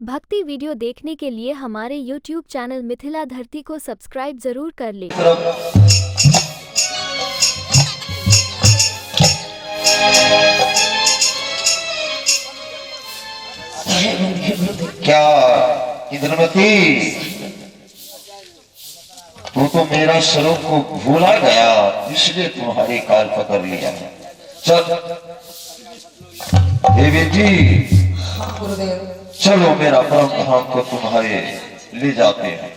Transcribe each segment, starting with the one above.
भक्ति वीडियो देखने के लिए हमारे YouTube channel Mithila धरती को सब्सक्राइब जरूर कर ले। क्या इंद्रमती, तू तो मेरा स्वरूप को भूला गया, इसलिए तुम्हारे काल पकड़ लिया। चल देवी जी, गुरुदेव, चलो मेरा परम धाम को तुम्हारे ले जाते हैं।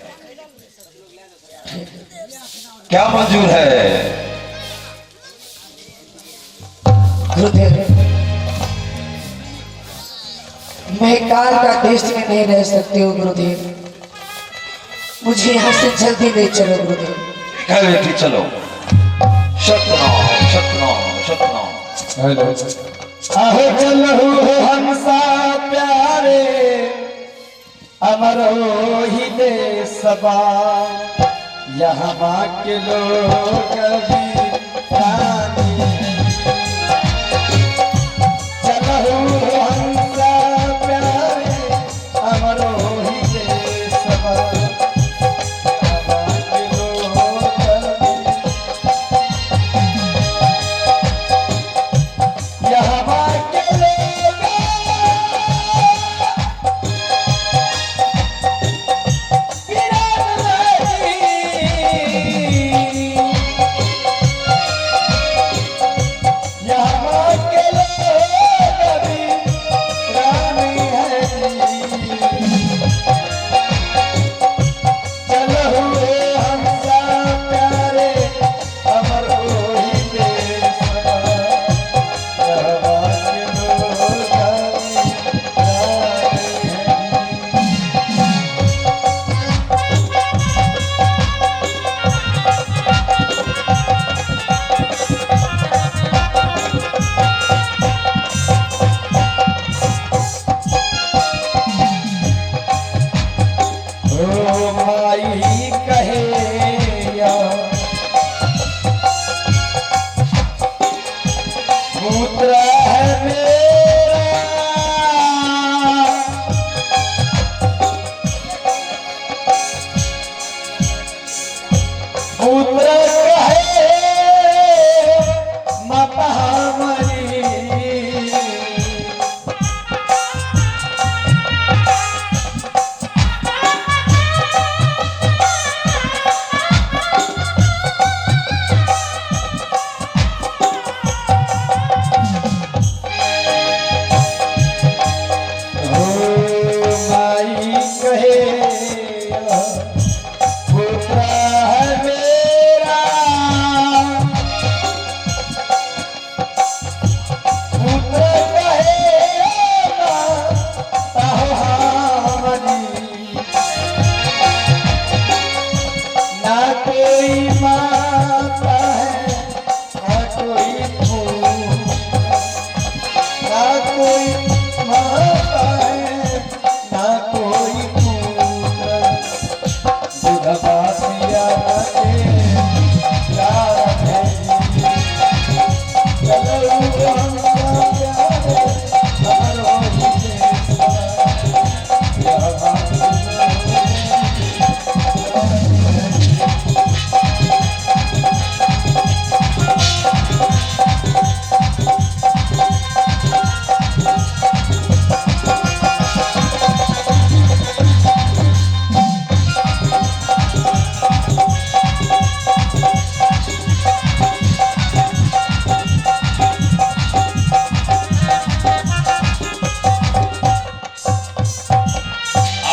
क्या मंजूर है? गुरुदेव, मैं काल का देश में नहीं रह सकती हूँ। गुरुदेव, मुझे यहाँ से जल्दी ले चलो गुरुदेव। ठीक है बेटी, चलो। सतनाम सतनाम सतनाम। हेलो। अहो चलहु हंसा प्यारे, अमर हो ही देसबा, यहाँ के लोग भी प्राणी। चलहु हंसा प्यारे, अमर हो ही देसबा, यहाँ के लोग भी, यहाँ के लोग वीरान नहीं। यहाँ के लोग भी रानी है जी। चलो हंसा प्यारे, अमर होई देसवा, यहाँ के लोग भी रानी है जी। ओ माई कहे या पुत्र है मेरा, पुत्र कहे माता हमारी। ओ माई कहे पुत्र है मेरा, पुत्र कहे माता हमारी। ना कोई माता है, ना कोई पुत्र, ना कोई माता है, ना कोई पुत्र, विधवा सिया के लाल है जी। चलो हंसा प्यारे, अमर होई देसवा, यहाँ के लोग रानी है जी।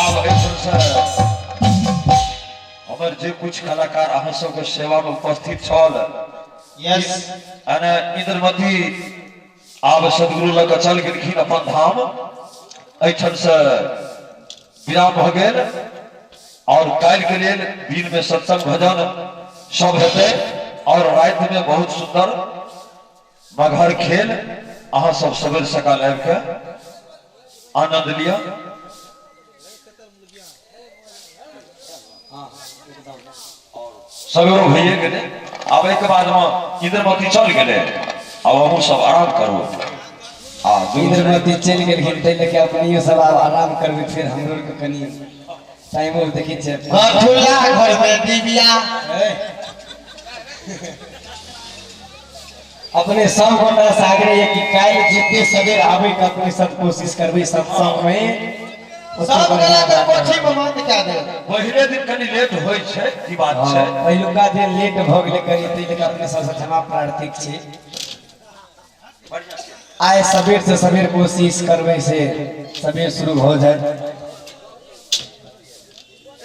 आब एहिठामसँ हमर जे कुछ कलाकार अहाँ सबके सेवा में उपस्थित छल, यस, अने इंद्रमती आब सदगुरु लग चल गेलखिन अपन धाम। एहिठाम से विराम भऽ गेल और काल्हि के लेल दिन में सत्संग भजन सब हेतै और राति में बहुत सुंदर मगहर खेल। अहाँ सब सवेर सकाल आबि के आनंद लिअ। सवेरो भइए गेलै। आब एहिके बादमे इंद्रमती चल गेलै, आब अहूँ सब आराम करू। आ दुनू इंद्रमती चलि गेलखिन ताहि लऽ के अपनियो सब आब आराम करबै फेर हमरो आरके कनि टाइमो देखै छियै घर ठुल्ला घर में डिबिया अपने सब गोटा से आग्रह है कि काल्हि जितने सवेर आबै के अपने सब कोशिश करबै सत्संग में ओते सब बढ़िया गला के बात कोठी में बंद कए दे पहिले दिन कनि लेट होइ छै ई बात छै हँ, पहिलुका दिन लेट भऽ गेलै कनि ताहि लऽ के अपने सबसँ क्षमा प्रार्थी छी आइ सबेर से सबेर कोशिश करबै से सबेर शुरू भऽ जाए।